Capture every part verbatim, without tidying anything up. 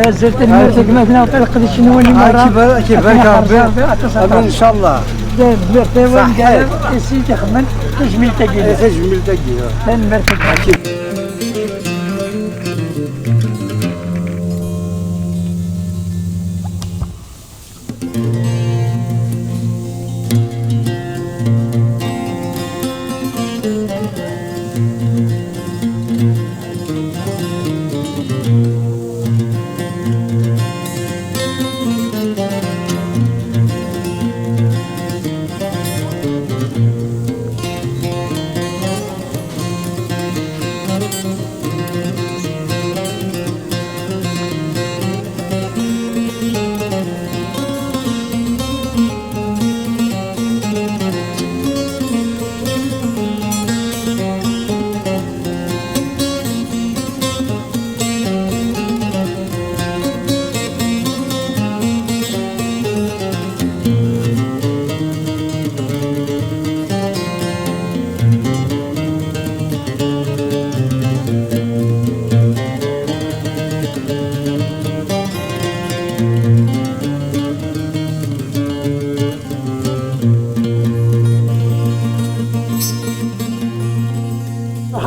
Azal, tanemmirt a gma, ad nɛeṭṭi leqdic-nwen i merra. Ad k-ibarek Rebbi. Amin, ncallah. Tanemmirt-nwen. Ṣaḥḥit. I si ixemmen tajmilt-agi. Tajmilt-agi. Tanemmirt a gma.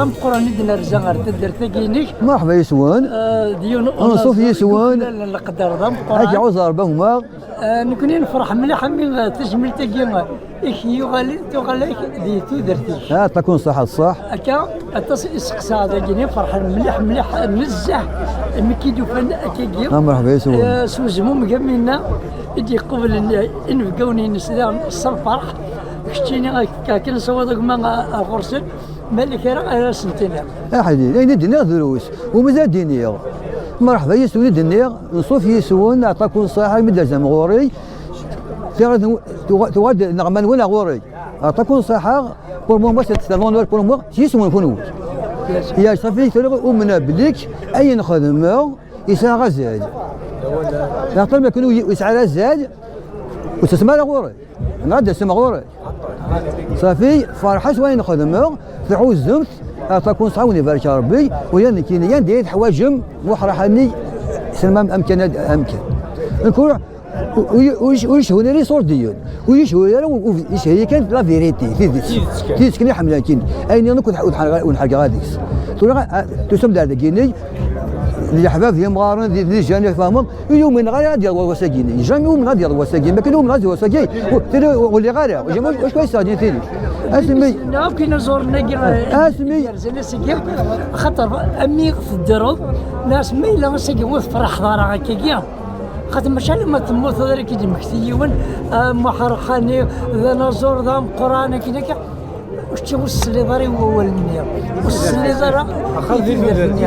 Ameqqran i d-nerza ɣer taddart-agi-inek. Merḥba yes-wen. Eh, d yiwen n Anṣuf yes-wen. Leqder d ameqqran. Ad k-iɛuzz Rebbi a gma. Eh, nekkni nefreḥ mliḥ imi, eh, tajmilt-agi, eh, i k-yuɣal, tuɣal-ak di tudert-ik. Ah, yeɛṭik ṣṣeḥḥa, ṣṣeḥ. Akka, aṭas i seqsaɣ dagi-ni, ferḥen mliḥ, mliḥ, nezzeh, mi k-id-ufan akkagi. Ah, merḥba yes-wen. Eh, s uzmumeg am winna i d-iqublen, eh, inebgawen-ines daɣen s lferḥ. Keččini, akka kan sawaḍ a gma, eh, ɣur-sen. Malik ara, ara sen-tiniḍ. Aḥlil, ayen i d-nniɣ drus, u mazal ad d-iniɣ. Merḥba yes-wen i d-nniɣ, nṣuf yes-wen, yeɛṭik ṣṣeḥḥa imi d-terzam ɣur-i. Tuɣ-, tuɣ-, tuɣal-d nneɣma-nwen ɣur-i. Yeɛṭik ṣṣeḥḥa, pour moi, c'est un honneur pour moi, yes-wen kunwi. Ya, ṣafi, tura umneɣ belli ayen xedmeɣ yesɛa azal. Yeɛṭi ma kunwi yesɛa azal, ur tesmar ɣur-i. Nɣa d-asem ɣur-k. Ṣafi, ferḥet s wayen xedmeɣ, tɛuzzemt, yeɛṭik ṣṣeḥḥa, wen ibarek Rebbi, u ya nekkini, anda i teḥwaǧem, muḥraḥ-nni, selmam amkan ad, amkan. Nekk ur, ur, ur, ur yecɣel ara iṣurdiyen, ur yecɣel ara, u, u, yecɣel kan la vérité, tidet. Tidet kan. Tidet kan i ḥemmleɣ nekkini. Ayen nniḍen akk ur ḥergeɣ, ur ḥergeɣ ara deg-s. Tura, a, tusam-d ar dagi-ni, d leḥbab d yimɣaren, d, d ijan, tfehmeḍ, ur yumin ara ad yaweḍ wass-agi-ni. Jamais yumin ad yaweḍ wass-agi. Ma kan yumin ad yaweḍ wass-agi, ur, tili ur, ur lliɣ ara. Jamais, acku ay sseɛdin tili. Asmi. Neɣ akk inaẓuren-agi, eh, asmi. Yerzan ass-agi, axaṭer, ami teddreḍ, nniɣ-as, ma yella ass-agi ur tefreḥeḍ ara akkagi, xaṭer mačči alamma temmuteḍ ara k-id-yemmekti yiwen, ah, muḥerḥani, d anaẓur, d ameqqran, akken akka. Kečči ur tesliḍ ara i wawal-nni, ur tesliḍ ara i tudert-nni.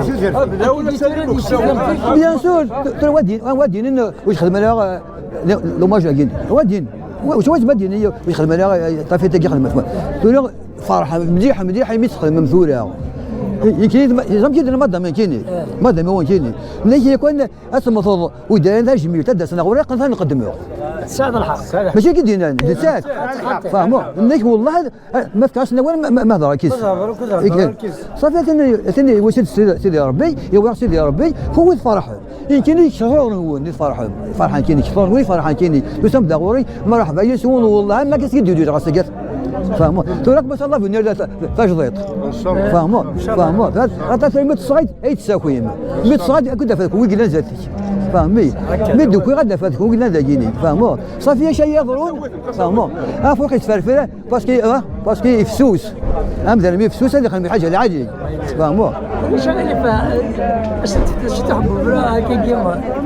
Bien sûr, tura wa d-, wa d-inin ur yexdem ara, eh, l'hommage-agi. Wa d-inin, wa, wa d-inin ur yexdem ara, eh, tafit-agi xedmet. Tura ferḥ mliḥ, mliḥ imi txedmem tura. Yekkini, yeẓram-k-id madam-iw nekkini. Madam-iw nekkini. Nniɣ-ak yakan ad temmteḍ, ur d-rran tajmilt, ad d-asen ɣur-i, qqen ad nqeddmeɣ. Tesɛiḍ lḥeqq. Mačči akka i d-nnan, d nettat. Tesɛiḍ lḥeqq. Fehmeḍ? Nniɣ-ak wellah, ah, ma fkiɣ-asen awal, ma, ma, ma hedreɣ akkis. Ma tehder akkis, hedreɣ akkis. Ṣafi, atan, atan iwasa-d Sidi, Sidi Ṛebbi, iwala Sidi Ṛebbi, kunwi tferḥem. Nekkini kečč ɣur-nwen i tferḥem. Ferḥen nekkini, kečč ɣur-nwen i ferḥen nekkini. Tusam-d ɣur-i, merḥba yes-wen, wellah, am akka s-, i d-yudir ɣas agat. Fehmeḍ? Tura, ma sha Allah, venir la ta-, tajdiṭ. Fehmeḍ? Fehmeḍ? Aṭas mi tesɣayt, ay tessakim. Mi tesɣayt, akked afad, wi yellan zdat-k. Fahmi. Mi d-ukiɣ ad d-afeɣ deg ugla dagini. Fahmo. Safi acu ay yeḍrun. Fahmo. Afuq yettferfir. Parce que, ah, parce que ifsus. Amdan mi ifsus ad ixdem lḥaǧa lɛali. Fahmo. Maca ɣilif, asen tefka ciṭuḥ n webra akkagi,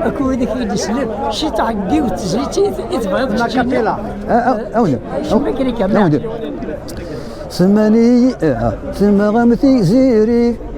akked wid i d-isellen, ciṭuḥ n yiwet tezlit i i tebɣiḍ keččini. Ah, ah, awen. Semma-k-in akka, awen. Semmani, ah, semmaɣ-am tiziri.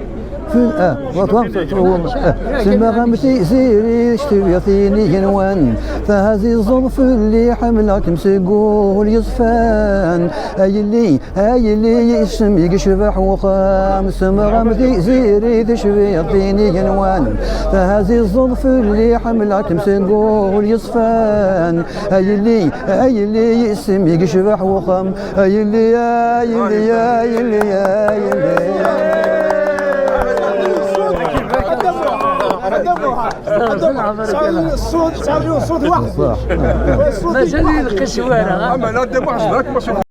Fi-, ah, wa-, wa-, ah, semmaɣ-am tiziri, ctibiɣ tin igenwan. Tahaziẓeḍ fell-i, ḥemmleɣ-kem seg ul yeṣfan. A yelli, a yelli, isem-ik yecbeḥ uxxam. Semmaɣ-am tiziri, tecbiḍ tin igenwan. Tahaziẓeḍ fell-i, ḥemmleɣ-kem seg ul yeṣfan. A yelli, a yelli, isem-ik yecbeḥ uxxam. A yelli, a yelli, a yelli, a yelli. Mazal ur yeqqic wara.